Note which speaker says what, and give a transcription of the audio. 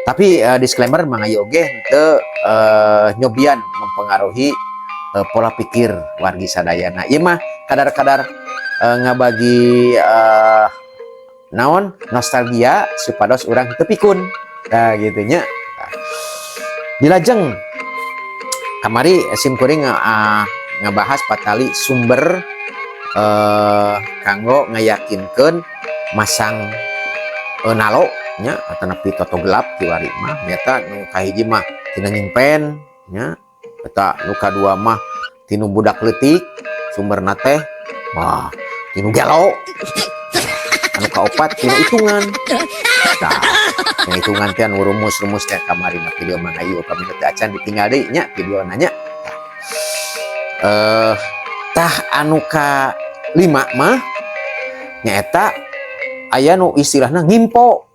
Speaker 1: Tapi disclaimer, Mang Ayi oge henteu nyobian mempengaruhi pola pikir wargi sadayana. Ieu mah kadar-kadar ngabagi naon, nostalgia supados urang teu pikun. Nah, gitu nya. Nah, dilajeng kamari sim kuring ngabahas patali sumber kanggo ngayakinkeun masang nalo nya atanapi toto gelap kiwari mah, nyata nu kahiji mah tina nyimpen nya, eta nu kadua mah tinu budak leutik sumberna teh, wah, tinu gelo, anu kaopat tina hitungan. Nah, yang hitungan teh anu rumus-rumus teh kamari mah video Mang Ayu, upami teu acan ditinggal deui nya video nanya. Tah, anu ka lima mah nyaeta aya nu istilahna ngimpo.